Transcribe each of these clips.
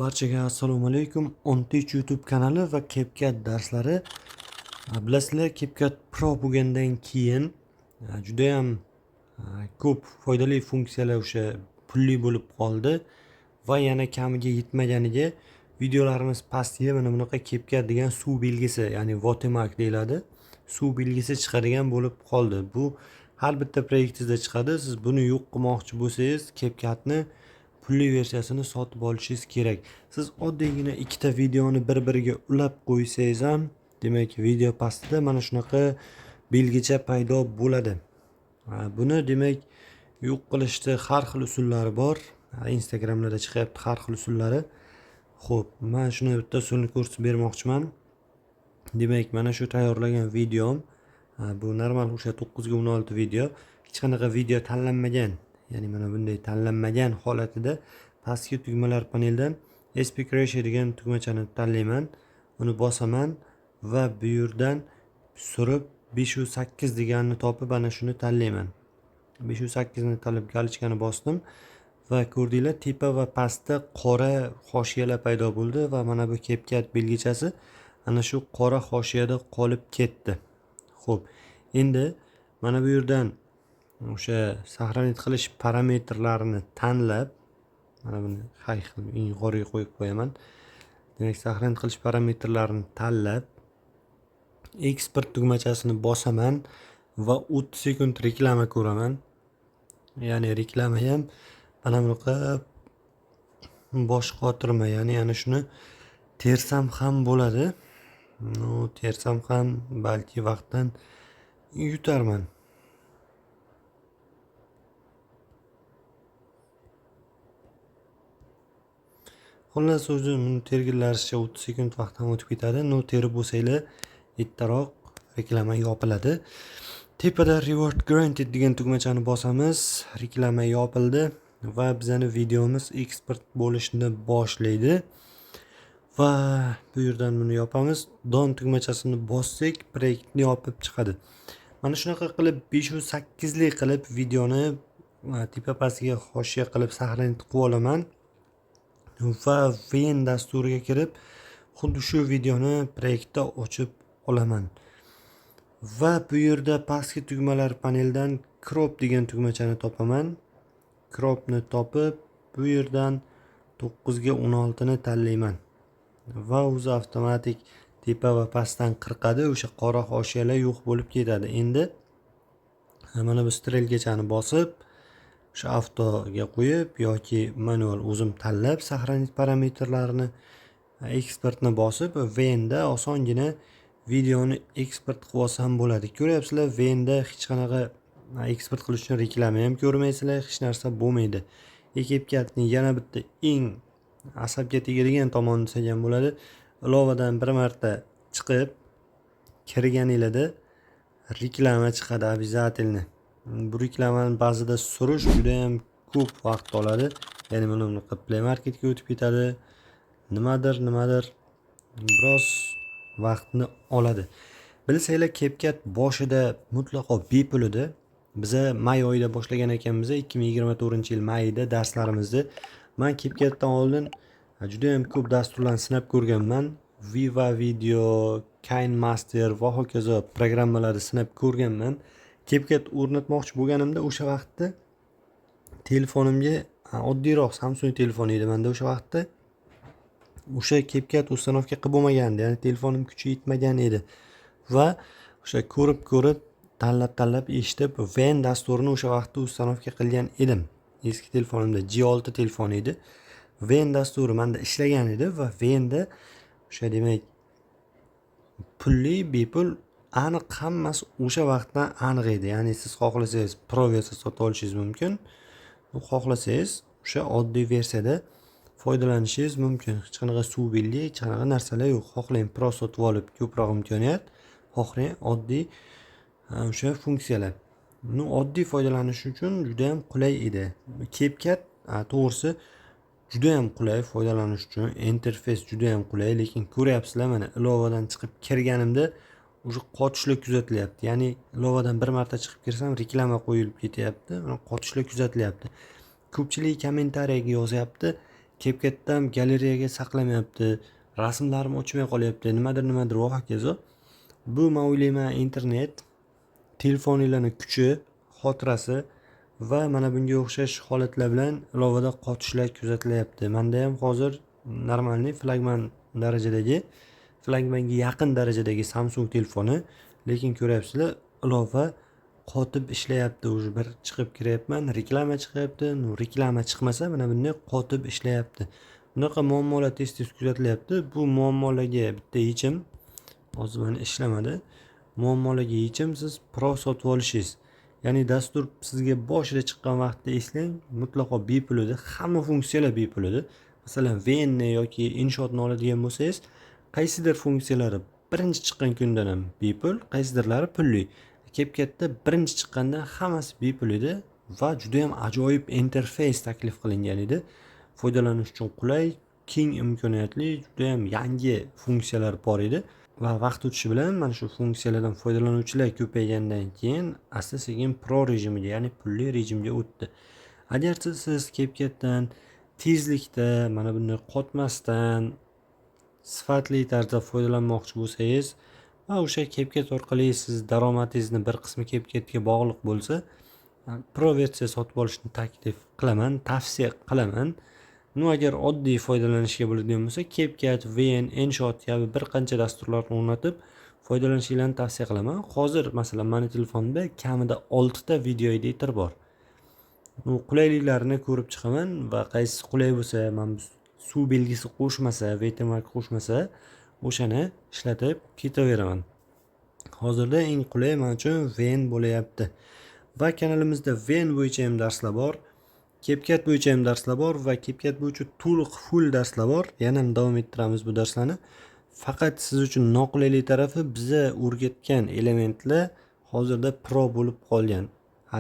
Barchaga assalomu alaykum. OnTeach YouTube kanali va CapCut darslari. Bilasizlar, CapCut Pro bo'lgandan keyin judayam ko'p foydali funksiyalar o'sha pulli bo'lib qoldi va yana kamiga yetmaganiga videolarimiz pastiga mana bunaqa CapCut degan suv belgisi, ya'ni watermark deyiladi. Suv belgisi chiqadigan bo'lib qoldi. Bu har bitta proyektingizda chiqadi. Siz buni yo'q qilmoqchi bo'lsangiz, CapCutni pulli versiyasini sotib olishingiz kerak. Siz oddiygina ikkita videoni bir-biriga ulab qo'ysangiz ham, demak, video pastida mana shunaqa belgicha paydo bo'ladi. Buni demak yo'q qilishda har xil usullari bor. Instagramlarda chiqyapti har xil usullari. Xo'p, men shuni bitta usulni ko'rsatib bermoqchiman. Demak, mana shu tayyorlagan videom, bu normal o'sha 9:16 video, hech qanaqa video tanlanmagan. Ya'ni mana bunday tanlanmagan holatida pastki tugmalar panelidan Aspect Ratio degan tugmachani tanlayman. Uni bosaman va bu yerdan surib 5:8 deganini topib ana shuni tanlayman. 5:8 ni tanlab galichkani bosdim va ko'rdinglar, tepa va pastda qora hoshiyalar paydo bo'ldi va mana bu CapCut belgichasi ana shu qora hoshiyada qolib ketdi. Xo'p, endi mana bu yerdan o'sha saqlanib qilish parametrlarini tanlab, mana buni hay xil eng yuqoriga qo'yib qo'yaman. Demak, saqlanib qilish parametrlarini tanlab eksport tugmachasini bosaman va 30 sekund reklama ko'raman. Ya'ni reklama ham mana bunaqa bosh qotirma, ya'ni ana shuni tersam ham bo'ladi. No, tersam ham balki vaqtdan yutarman. Xullas, o'zi buni terginlarishicha 30 sekund vaqt ham o'tib ketadi. No, terib bo'lsanglar, ertaroq reklama yopiladi. Tepada Reward Granted degan tugmachani bosamiz. Reklama yopildi va bizning videomiz eksport bo'lishni boshlaydi. Va bu yerdan buni yopamiz. Done tugmachasini bossak, proyektni yopib chiqadi. Mana shunaqa qilib 5:8 lik qilib videoni tepa pastiga hoshiya qilib saqlanib qo'yib olaman. Va VN dasturiga kirib xuddi shu videoni proyektda ochib olaman. Va bu yerda pastki tugmalar panelidan crop degan tugmachani topaman. Cropni topib bu yerdan 9:16 ni tanlayman. Va o'zi avtomatik tepa va pastdan qirqadi, o'sha qora hoshiyalar yo'q bo'lib ketadi. Endi mana bu strelkachani bosib o'sha avtoga qo'yib yoki manual o'zim tanlab saqlanib parametrlarini eksportni bosib VNda osongina videoni eksport qilib olsam bo'ladi. Ko'ryapsizlar, VNda hech qanaqa eksport qilish uchun reklama ham ko'rmaysizlar, hech narsa bo'lmaydi. CapCutning yana bitta eng asabga tegadigan tomoni desak ham bo'ladi. Ilovadan bir marta chiqib kirganingizda reklama chiqadi обязательно. Bu reklamani ba'zida surish juda ham ko'p vaqt oladi. Ya'ni mana bunaqa Play Marketga o'tib ketadi. Nimadir biroz vaqtni oladi. Bilsanglar, CapCut boshida mutlaqo bepul edi. Biza may oyida boshlagan ekanmiz, 2024-yil mayida darslarimizni. Men CapCutdan oldin juda ham ko'p dasturlarni sinab ko'rganman. Viva Video, KineMaster va hokazo programmalarni sinab ko'rganman. CapCut o'rnatmoqchi bo'lganimda o'sha vaqtda telefonimga oddiyroq Samsung telefoni edi menda o'sha vaqtda. O'sha CapCut ustanovka qilib bo'lmagandi, ya'ni telefonim kuchi yetmagan edi. Va o'sha ko'rib-ko'rib, tanlab-tanlab eshitib VN dasturini o'sha vaqtda ustanovka qilgan edim. Eski telefonimda G6 telefon edi. VN dasturi menda ishlagan edi va VNda o'sha demak pulli, bepul aniq hammasi o'sha vaqtdan aniq edi. Ya'ni siz xohlasangiz Pro versiya sotib olishingiz mumkin. Xohlasangiz o'sha oddiy versiyada foydalanishingiz mumkin. Hech qanaqa suv belgi, hech qanaqa narsalar yo'q. Xohlang Pro sotib olib ko'proq imkoniyat, xohlang oddiy o'sha funksiyalar. Buni oddiy foydalanish uchun juda ham qulay edi. CapCut to'g'risi juda ham qulay foydalanish uchun, interfeys juda ham qulay, lekin ko'ryapsizlar, mana ilovadan chiqib kirganimda o'sha qotishlar kuzatilyapti. Ya'ni ilovadan bir marta chiqib kirsam reklama qo'yilib ketyapti, mana qotishlar kuzatilyapti. Ko'pchilik kommentariyaga yozyapti, CapCutdan galereyaga saqlamayapti, rasmlarim ochmay qolyapti, nimadir nimadir va hokazo. Bu, man o'ylayman, internet, telefoninglarni kuchi, xotirasi va mana bunga o'xshash holatlar bilan ilovada qotishlar kuzatilyapti. Manda ham hozir нормальный flagman darajadagi, flagmanga yaqin darajadagi Samsung telefoni, lekin ko'ryapsizlar, ilova qotib ishlayapti. Уже bir chiqib kiryapman, reklama chiqyapti. Ну, reklama chiqmasa, mana bunday qotib ishlayapti. Bunaqa muammolar tez tez kuzatilyapti. Bu muammolarga bitta yechim, hozir mana ishlamadi, muammolarga yechim siz Pro sotib olishingiz. Ya'ni dastur sizga boshida chiqqan vaqtda, eslang, mutlaqo bepul edi, hamma funksiyalar bepul edi. Masalan, VNni yoki InShotni oladigan bo'lsangiz, qaysidir funksiyalari birinchi chiqqan kundan ham bepul, qaysidirlari pulli. CapCutda birinchi chiqqanda hammasi bepul edi va judayam ajoyib interfeys taklif qilingan edi, foydalanish uchun qulay, keng imkoniyatli, judayam yangi funksiyalar bor edi. Va vaqt o'tishi bilan mana shu funksiyalardan foydalanuvchilar ko'paygandan keyin asta sekin Pro rejimiga, ya'ni pulli rejimga o'tdi. Agar siz CapCutdan tezlikda, mana bunday qotmasdan, sifatli tarzda foydalanmoqchi bo'lsangiz va o'sha CapCut orqali siz daromadingizni bir qismi CapCutga bog'liq bo'lsa, Pro versiya sotib olishni taklif qilaman, tavsiya qilaman. Ну, agar oddiy foydalanishga bo'ladigan bo'lsa, CapCut, VN, InShot kabi bir qancha dasturlarni o'rnatib foydalanishinglarni tavsiya qilaman. Hozir, masalan, mani telefonimda kamida oltita video editor bor. U qulayliklarini ko'rib chiqaman va qaysisi qulay bo'lsa, mana bu suv belgisi qo'shmasa, watermark qo'shmasa, o'shani ishlatib ketaveraman. Hozirda eng qulay man uchun VN bo'layapti. Va kanalimizda VN bo'yicha ham darslar bor, CapCut bo'yicha ham darslar bor va CapCut bo'yicha to'liq, full darslar bor. Yana ham davom ettiramiz bu darslarni. Faqat siz uchun noqulaylik tarafi, biza o'rgatgan elementlar hozirda Pro bo'lib qolgan.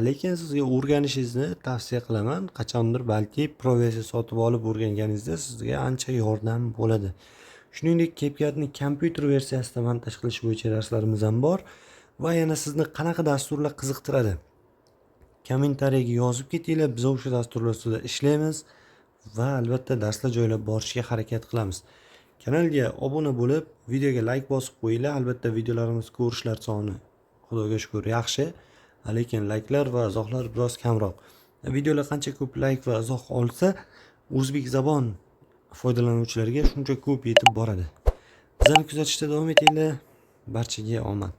Lekin sizga o'rganishingizni tavsiya qilaman. Qachondir balki Pro versiya sotib olib o'rganganingizda sizga ancha yordam bo'ladi. Shuningdek, CapCutni kompyuter versiyasida montaj qilish bo'yicha darslarimiz ham bor. Va yana sizni qanaqa dasturlar qiziqtiradi, kommentariyaga yozib ketinglar. Biz o'sha dasturlar ustida ishlaymiz va albatta darslar joylab borishga harakat qilamiz. Kanalga obuna bo'lib, videoga layk bosib qo'yinglar. Albatta, videolarimiz ko'rishlar soni, xudoga shukur, yaxshi, lekin layklar va izohlar biroz kamroq. Videolar qancha ko'p layk va izoh olsa, o'zbek zabon foydalanuvchilarga shuncha ko'p yetib boradi. Bizani kuzatishda davom etinglar. Barchaga omad!